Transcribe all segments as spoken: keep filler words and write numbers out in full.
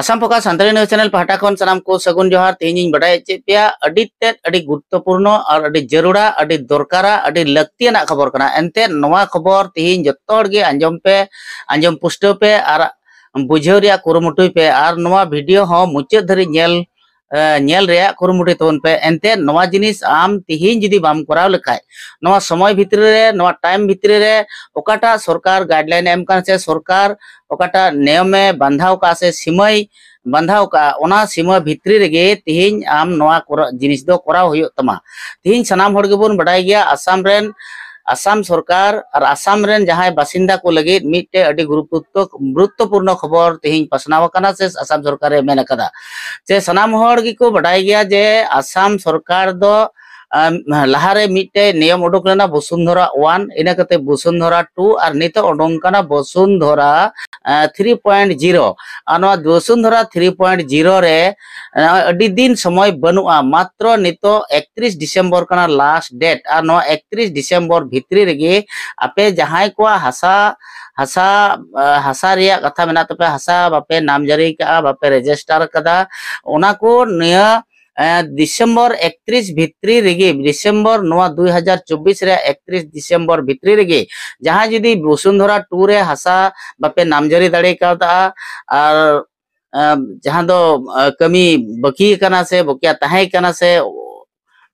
Assam focus Santali news channel ᱯᱟᱦᱴᱟ ᱠᱷᱚᱱ ᱥᱟᱱᱟᱢ ᱠᱚ ᱥᱟᱹᱜᱩᱱ ᱡᱚᱦᱟᱨ᱾ ᱛᱮᱦᱮᱧ ᱤᱧ ᱵᱟᱰᱟᱭ ᱦᱚᱪᱚᱭᱮᱫ ᱯᱮᱭᱟ ᱟᱹᱰᱤ ᱛᱮᱫ ᱟᱹᱰᱤ ᱜᱩᱨᱩᱛᱛᱚᱯᱩᱨᱱᱚ ᱟᱨ ᱟᱹᱰᱤ ᱡᱟᱹᱨᱩᱲᱟ, ᱟᱹᱰᱤ ᱫᱚᱨᱠᱟᱨᱟ, ᱟᱹᱰᱤ ᱞᱟᱹᱠᱛᱤᱭᱟᱱᱟᱜ ᱠᱷᱚᱵᱚᱨ ᱠᱟᱱᱟ᱾ ᱮᱱᱛᱮᱫ ᱱᱚᱣᱟ ᱠᱷᱚᱵᱚᱨ ᱛᱮᱦᱮᱧ ᱡᱚᱛᱚ ᱦᱚᱲ ᱜᱮ ᱟᱸᱡᱚᱢ ᱯᱮ, ᱟᱸᱡᱚᱢ ᱯᱩᱥᱴᱟᱹᱣ ᱯᱮ ᱟᱨ ᱵᱩᱡᱷᱟᱹᱣ ᱨᱮᱭᱟᱜ ᱠᱩᱨᱩᱢᱩᱴᱩᱭ ᱯᱮ᱾ ᱟᱨ ᱱᱚᱣᱟ ᱵᱷᱤᱰᱤᱭᱳ ᱦᱚᱸ ᱢᱩᱪᱟᱹᱫ ᱫᱷᱟᱹᱨᱤᱡ ᱧᱮᱞ, ᱮ, ᱧᱮᱞ ᱨᱮᱭᱟᱜ ᱠᱩᱨᱩᱢᱩᱴᱩᱭ ᱛᱟᱵᱚᱱ ᱯᱮ᱾ ᱮᱱᱛᱮᱫ ᱱᱚᱣᱟ ᱡᱤᱱᱤᱥ ᱟᱢ ᱛᱮᱦᱮᱧ ᱡᱩᱫᱤ ᱵᱟᱢ ᱠᱚᱨᱟᱣ ᱞᱮᱠᱷᱟᱡ, ᱱᱚᱣᱟ ᱥᱚᱢᱚᱭ ᱵᱷᱤᱛᱨᱤ ᱨᱮ, ᱱᱚᱣᱟ ᱴᱟᱭᱤᱢ ᱵᱷᱤᱛᱨᱤ ᱨᱮ ᱚᱠᱟᱴᱟᱜ ᱥᱚᱨᱠᱟᱨ ᱜᱟᱭᱤᱰᱞᱟᱭᱤᱱ ᱮᱢ ᱠᱟᱱᱟ ᱥᱮ ᱥᱚᱨᱠᱟᱨ ᱚᱠᱟᱴᱟᱜ ᱱᱤᱭᱚᱢᱮ ᱵᱟᱸᱫᱷᱟᱣ ᱠᱟᱜᱼᱟ ᱥᱮ ᱥᱤᱢᱟᱹᱭ ᱵᱟᱸᱫᱷᱟᱣ ᱠᱟᱜᱼᱟ, ᱚᱱᱟ ᱥᱤᱢᱟᱹ ᱵᱷᱤᱛᱨᱤ ᱨᱮᱜᱮ ᱛᱮᱦᱮᱧ ᱟᱢ ᱱᱚᱣᱟ ᱠᱚᱨᱟ-, ᱡᱤᱱᱤᱥ ᱫᱚ ᱠᱚᱨᱟᱣ ᱦᱩᱭᱩᱜ ᱛᱟᱢᱟ᱾ ᱛᱮᱦᱮᱧ ᱥᱟᱱᱟᱢ ᱦᱚᱲ ᱜᱮᱵᱚᱱ ᱵᱟᱰᱟᱭ ᱜᱮᱭᱟ, ᱟᱥᱟᱢ ᱨᱮᱱ, ᱟᱥᱟᱢ ᱥᱚᱨᱠᱟᱨ ᱟᱨ ᱟᱥᱟᱢ ᱨᱮᱱ ᱡᱟᱦᱟᱸᱭ ᱵᱟᱥᱤᱱᱫᱟ ᱠᱚ ᱞᱟᱹᱜᱤᱫ ᱢᱤᱫᱴᱮᱡ ᱟᱹᱰᱤ ᱜᱩᱨᱩᱛᱛᱚ-, ᱜᱩᱨᱩᱛᱛᱚᱯᱩᱨᱱᱚ ᱠᱷᱚᱵᱚᱨ ᱛᱮᱦᱮᱧ ᱯᱟᱥᱱᱟᱣ ᱟᱠᱟᱱᱟ ᱥᱮ ᱟᱥᱟᱢ ᱥᱚᱨᱠᱟᱨᱮ ᱢᱮᱱ ᱟᱠᱟᱫᱟ᱾ ᱥᱮ ᱥᱟᱱᱟᱢ ᱦᱚᱲ ᱜᱮᱠᱚ ᱵᱟᱰᱟᱭ ᱜᱮᱭᱟ ᱡᱮ ᱟᱥᱟᱢ ᱥᱚᱨᱠᱟᱨ ᱫᱚ, ᱟᱢ, ᱞᱟᱦᱟᱨᱮ ᱢᱤᱫᱴᱮᱡ ᱱᱤᱭᱚᱢ ᱩᱰᱩᱠ ᱞᱮᱱᱟ ᱵᱚᱥᱩᱱᱫᱷᱚᱨᱟ ᱳᱣᱟᱱ, ᱤᱱᱟᱹ ᱠᱟᱛᱮ ᱵᱚᱥᱩᱱᱫᱷᱚᱨᱟ ᱴᱩ, ᱟᱨ ᱱᱤᱛᱚᱜ ᱩᱰᱩᱝ ᱠᱟᱱᱟ ᱵᱚᱥᱩᱱᱫᱷᱚᱨᱟ, ᱟ, ᱛᱷᱨᱤ ᱯᱚᱭᱮᱱᱴ ᱡᱤᱨᱳ᱾ ᱟᱨ ᱱᱚᱣᱟ ᱵᱚᱥᱩᱱᱫᱷᱚᱨᱟ ᱛᱷᱨᱤ ᱯᱚᱭᱮᱱᱴ ᱡᱤᱨᱳ ᱨᱮ, ᱟ, ᱟᱹᱰᱤ ᱫᱤᱱ ᱥᱚᱢᱚᱭ ᱵᱟᱹᱱᱩᱜᱼᱟ, ᱢᱟᱛᱨᱚ ᱱᱤᱛᱚᱜ ᱮᱠᱛᱨᱤᱥ ᱰᱤᱥᱮᱢᱵᱚᱨ ᱠᱟᱱᱟ ᱞᱟᱥᱴ ᱰᱮᱴ᱾ ᱟᱨ ᱱᱚᱣᱟ ᱮᱠᱛᱨᱤᱥ ᱰᱤᱥᱮᱢᱵᱚᱨ ᱵᱷᱤᱛᱨᱤ ᱨᱮᱜᱮ ᱟᱯᱮ ᱡᱟᱦᱟᱸᱭ ᱠᱚᱣᱟᱜ ᱦᱟᱥᱟ, ᱦᱟᱥᱟ, ᱟ, ᱦᱟᱥᱟ ᱨᱮᱭᱟᱜ ᱠᱟᱛᱷᱟ ᱢᱮᱱᱟᱜ ᱛᱟᱯᱮᱭᱟ, ᱦᱟᱥᱟ ᱵᱟᱯᱮ ᱱᱟᱢᱡᱟᱹᱨᱤ ᱠᱟᱜᱼᱟ, ᱵᱟᱯᱮ ᱨᱮᱡᱤᱥᱴᱟᱨ ᱠᱟᱫᱟ, ᱚᱱᱟ ᱠᱚ ᱱᱤᱭᱟᱹ ᱮ, ᱰᱤᱥᱮᱢᱵᱚᱨ ᱮᱠᱛᱨᱤᱥ ᱵᱷᱤᱛᱨᱤ ᱨᱮᱜᱮ, ᱰᱤᱥᱮᱢᱵᱚᱨ ᱱᱚᱣᱟ ᱫᱩᱭ ᱦᱟᱡᱟᱨ ᱪᱚᱵᱵᱤᱥ ᱨᱮᱭᱟᱜ ᱮᱠᱛᱨᱤᱥ ᱰᱤᱥᱮᱢᱵᱚᱨ ᱵᱷᱤᱛᱨᱤ ᱨᱮᱜᱮ ᱡᱟᱦᱟᱸᱭ ᱡᱩᱫᱤ ᱵᱚᱥᱩᱱᱫᱷᱚᱨᱟ ᱴᱩ ᱨᱮ ᱦᱟᱥᱟ ᱵᱟᱯᱮ ᱱᱟᱢᱡᱟᱹᱨᱤ ᱫᱟᱲᱮ ᱠᱟᱣᱫᱟ ᱟᱨ, ᱮ, ᱡᱟᱦᱟᱸ ᱫᱚ, ᱮ, ᱠᱟᱹᱢᱤ ᱵᱟᱹᱠᱤ ᱠᱟᱱᱟ ᱥᱮ ᱵᱚᱠᱤᱭᱟ ᱛᱟᱦᱮᱸ ᱠᱟᱱᱟ ᱥᱮ,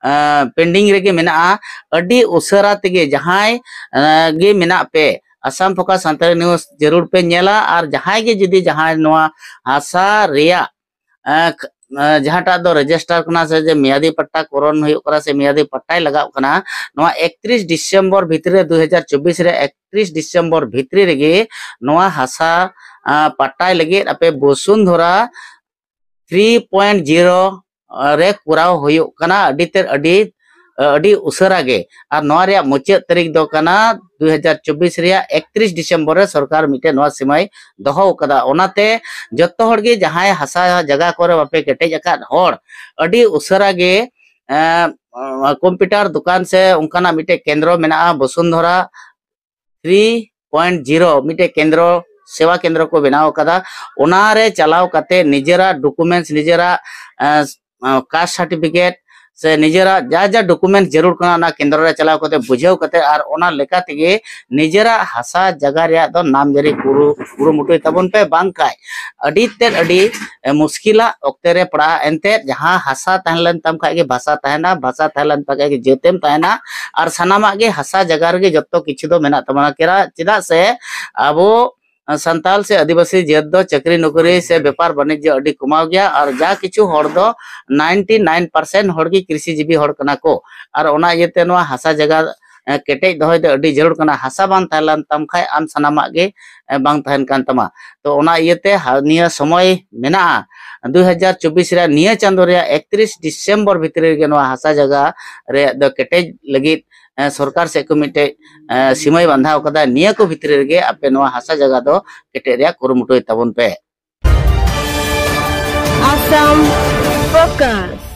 ᱮ, ᱯᱮᱱᱰᱤᱝ ᱨᱮᱜᱮ ᱢᱮᱱᱟᱜᱼᱟ, ᱟᱹᱰᱤ ᱩᱥᱟᱹᱨᱟ ᱛᱮᱜᱮ ᱡᱟᱦᱟᱸᱭ, ᱮ, ᱜᱮ ᱢᱮᱱᱟᱜ ᱯᱮ, ᱟᱥᱟᱢ ᱯᱷᱳᱠᱟᱥ ᱥᱟᱱᱛᱟᱲᱤ ᱱᱤᱭᱩᱡᱽ ᱡᱟᱹᱨᱩᱲ ᱯᱮ ᱧᱮᱞᱟ᱾ ᱟᱨ ᱡᱟᱦᱟᱸᱭ ᱜᱮ ᱡᱩᱫᱤ ᱡᱟᱦᱟᱸᱭ ᱱᱚᱣᱟ ᱦᱟᱥᱟ ᱨᱮᱭᱟᱜ ᱮ, ᱠ-, ᱮ, ᱡᱟᱦᱟᱸᱴᱟᱜ ᱫᱚ ᱨᱮᱡᱤᱥᱴᱟᱨ ᱠᱟᱱᱟ ᱥᱮ ᱡᱮ ᱢᱮᱭᱟᱫᱤ ᱯᱟᱴᱴᱟ ᱠᱚᱨᱚᱱ ᱦᱩᱭᱩᱜ ᱠᱟᱱᱟ ᱥᱮ ᱢᱮᱭᱟᱫᱤ ᱯᱟᱴᱴᱟᱭ ᱞᱟᱜᱟᱜ ᱠᱟᱱᱟ, ᱱᱚᱣᱟ ᱮᱠᱛᱨᱤᱥ ᱰᱤᱥᱮᱢᱵᱚᱨ ᱵᱷᱤᱛᱨᱤ ᱨᱮ, ᱫᱩᱭ ᱦᱟᱡᱟᱨ ᱪᱚᱵᱵᱤᱥ ᱨᱮ ᱮᱠᱛᱨᱤᱥ ᱰᱤᱥᱮᱢᱵᱚᱨ ᱵᱷᱤᱛᱨᱤ ᱨᱮᱜᱮ ᱱᱚᱣᱟ ᱦᱟᱥᱟ, ᱟ, ᱯᱟᱴᱴᱟᱭ ᱞᱟᱹᱜᱤᱫ ᱟᱯᱮ ᱵᱚᱥᱩᱱᱫᱷᱚᱨᱟ ᱛᱷᱨᱤ ᱯᱚᱭᱮᱱᱴ ᱡᱤᱨᱳ ᱨᱮ ᱠᱚᱨᱟᱣ ᱦᱩᱭᱩᱜ ᱠᱟᱱᱟ᱾ ᱟᱹᱰᱤ ᱛᱮᱫ ᱟᱹᱰᱤ, ᱟᱹᱰᱤ ᱩᱥᱟᱹᱨᱟ ᱜᱮ᱾ ᱟᱨ ᱱᱚᱣᱟ ᱨᱮᱭᱟᱜ ᱢᱩᱪᱟᱹᱫ ᱛᱟᱹᱨᱤᱠᱷ ᱫᱚ ᱠᱟᱱᱟ ᱫᱩᱭ ᱦᱟᱡᱟᱨ ᱪᱚᱵᱵᱤᱥ ᱨᱮᱭᱟᱜ ᱮᱠᱛᱨᱤᱥ ᱰᱤᱥᱮᱢᱵᱚᱨ ᱨᱮ ᱥᱚᱨᱠᱟᱨ ᱢᱤᱫᱴᱮᱱ ᱱᱚᱣᱟ ᱥᱤᱢᱟᱹᱭ ᱫᱚᱦᱚ ᱟᱠᱟᱫᱟ᱾ ᱚᱱᱟᱛᱮ ᱡᱚᱛᱚ ᱦᱚᱲ ᱜᱮ ᱡᱟᱦᱟᱸᱭ ᱦᱟᱥᱟ ᱡᱟᱭᱜᱟ ᱠᱚᱨᱮ ᱵᱟᱯᱮ ᱠᱮᱴᱮᱡ ᱟᱠᱟᱫ ᱦᱚᱲ, ᱟᱹᱰᱤ ᱩᱥᱟᱹᱨᱟ ᱜᱮ, ᱮᱸ, ᱠᱚᱢᱯᱤᱭᱩᱴᱟᱨ ᱫᱚᱠᱟᱱ ᱥᱮ ᱚᱱᱠᱟᱱᱟᱜ ᱢᱤᱫᱴᱮᱡ ᱠᱮᱱᱫᱨᱚ ᱢᱮᱱᱟᱜᱼᱟ, ᱵᱚᱥᱩᱱᱫᱷᱚᱨᱟ ᱛᱷᱨᱤ ᱯᱚᱭᱮᱱᱴ ᱡᱤᱨᱳ ᱢᱤᱫᱴᱮᱡ ᱠᱮᱱᱫᱨᱚ ᱥᱮᱵᱟ ᱠᱮᱱᱫᱨᱚ ᱠᱚ ᱵᱮᱱᱟᱣ ᱟᱠᱟᱫᱟ, ᱚᱱᱟ ᱨᱮ ᱪᱟᱞᱟᱣ ᱠᱟᱛᱮ ᱱᱤᱡᱮᱨᱟᱜ ᱰᱚᱠᱩᱢᱮᱱᱴᱥ, ᱱᱤᱡᱮᱨᱟᱜ ᱠᱟᱥᱴ ᱥᱟᱨᱴᱤᱯᱷᱤᱠᱮᱴ ᱥᱮ ᱱᱤᱡᱮᱨᱟᱜ ᱡᱟ ᱡᱟ ᱰᱚᱠᱩᱢᱮᱱᱴ ᱡᱟᱹᱨᱩᱲ ᱠᱟᱱᱟ, ᱚᱱᱟ ᱠᱮᱱᱫᱨᱚ ᱨᱮ ᱪᱟᱞᱟᱣ ᱠᱟᱛᱮ ᱵᱩᱡᱷᱟᱹᱣ ᱠᱟᱛᱮ ᱟᱨ ᱚᱱᱟ ᱞᱮᱠᱟ ᱛᱮᱜᱮ ᱱᱤᱡᱮᱨᱟᱜ ᱦᱟᱥᱟ ᱡᱟᱭᱜᱟ ᱨᱮᱭᱟᱜ ᱫᱚ ᱱᱟᱢ ᱡᱟᱹᱨᱤ ᱠᱩᱨᱩ-, ᱠᱩᱨᱩᱢᱩᱴᱩᱭ ᱛᱟᱵᱚᱱ ᱯᱮ, ᱵᱟᱝᱠᱷᱟᱡ ᱟᱹᱰᱤ ᱛᱮᱫ ᱟᱹᱰᱤ ᱮ, ᱢᱩᱥᱠᱤᱞᱟᱜ ᱚᱠᱛᱮ ᱨᱮ ᱯᱟᱲᱟᱜᱼᱟ᱾ ᱮᱱᱛᱮᱫ ᱡᱟᱦᱟᱸ ᱦᱟᱥᱟ ᱛᱟᱦᱮᱸ ᱞᱮᱱ ᱛᱟᱢ ᱠᱷᱟᱡ ᱜᱮ ᱵᱷᱟᱥᱟ ᱛᱟᱦᱮᱱᱟ, ᱵᱷᱟᱥᱟ ᱛᱟᱦᱮᱸ ᱞᱮᱱ ᱛᱟᱢ ᱠᱷᱟᱡ ᱜᱮ ᱡᱟᱹᱛᱮᱢ ᱛᱟᱦᱮᱱᱟ, ᱟᱨ ᱥᱟᱱᱟᱢᱟᱜ ᱜᱮ ᱦᱟᱥᱟ ᱡᱟᱭᱜᱟ ᱨᱮᱜᱮ ᱡᱚᱛᱚ ᱠᱤᱪᱷᱩ ᱫᱚ ᱢᱮᱱᱟᱜ ᱛᱟᱵᱚᱱᱟ᱾ ᱠᱮᱨᱟ-, ᱪᱮᱫᱟᱜ ᱥᱮ ᱟᱵᱚ ᱥᱟᱱᱛᱟᱞ ᱥᱮ ᱟᱹᱫᱤᱵᱟᱹᱥᱤ ᱡᱟᱹᱛ ᱫᱚ ᱪᱟᱹᱠᱨᱤ ᱱᱚᱠᱨᱤ ᱥᱮ ᱵᱮᱯᱟᱨ ᱵᱟᱱᱤᱡᱽᱡᱚ ᱟᱹᱰᱤ ᱠᱚᱢᱟᱣ ᱜᱮᱭᱟ, ᱟᱨ ᱡᱟ ᱠᱤᱪᱷᱩ ᱦᱚᱲ ᱫᱚ ninety nine percent ᱦᱚᱲ ᱜᱮ ᱠᱨᱤᱥᱤ ᱡᱤᱵᱤ ᱦᱚᱲ ᱠᱟᱱᱟ ᱠᱚ, ᱟᱨ ᱚᱱᱟ ᱤᱭᱟᱹᱛᱮ ᱱᱚᱣᱟ ᱦᱟᱥᱟ ᱡᱟᱭᱜᱟ ᱮ, ᱠᱮᱴᱮᱡ ᱫᱚᱦᱚᱭ ᱫᱚ ᱟᱹᱰᱤ ᱡᱟᱹᱨᱩᱲ ᱠᱟᱱᱟ᱾ ᱦᱟᱥᱟ ᱵᱟᱝ ᱛᱟᱦᱮᱸ ᱞᱮᱱ ᱛᱟᱢ ᱠᱷᱟᱡ ᱟᱢ ᱥᱟᱱᱟᱢᱟᱜ ᱜᱮ, ᱮ, ᱵᱟᱝ ᱛᱟᱦᱮᱱ ᱠᱟᱱ ᱛᱟᱢᱟ᱾ ᱛᱚ ᱚᱱᱟ ᱤᱭᱟᱹᱛᱮ ᱦᱟ-, ᱱᱤᱭᱟᱹ ᱥᱚᱢᱚᱭ ᱢᱮᱱᱟᱜᱼᱟ, ᱫᱩ ᱦᱟᱡᱟᱨ ᱪᱚᱵᱵᱤᱥ ᱨᱮᱭᱟᱜ ᱱᱤᱭᱟᱹ ᱪᱟᱸᱫᱳ ᱨᱮᱭᱟᱜ ᱮᱠᱛᱨᱤᱥ ᱰᱤᱥᱮᱢᱵᱚᱨ ᱵᱷᱤᱛᱨᱤ ᱨᱮᱜᱮ ᱱᱚᱣᱟ ᱦᱟᱥᱟ ᱡᱟᱭᱜᱟ ᱨᱮᱭᱟᱜ ᱫᱚ ᱠᱮᱴᱮᱡ ᱞᱟᱹᱜᱤᱫ, ᱮ, ᱥᱚᱨᱠᱟᱨ ᱥᱮᱫ ᱠᱷᱚᱱ ᱢᱤᱫᱴᱮᱡ, ᱮ, ᱥᱤᱢᱟᱹᱭ ᱵᱟᱸᱫᱷᱟᱣ ᱠᱟᱫᱟ᱾ ᱱᱤᱭᱟᱹ ᱠᱚ ᱵᱷᱤᱛᱨᱤ ᱨᱮᱜᱮ ᱟᱯᱮ ᱱᱚᱣᱟ ᱦᱟᱥᱟ ᱡᱟᱭᱜᱟ ᱫᱚ ᱠᱮᱴᱮᱡ ᱨᱮᱭᱟᱜ ᱠᱩᱨᱩᱢᱩᱴᱩᱭ ᱛᱟᱵᱚᱱ ᱯᱮ᱾ Assam Focus.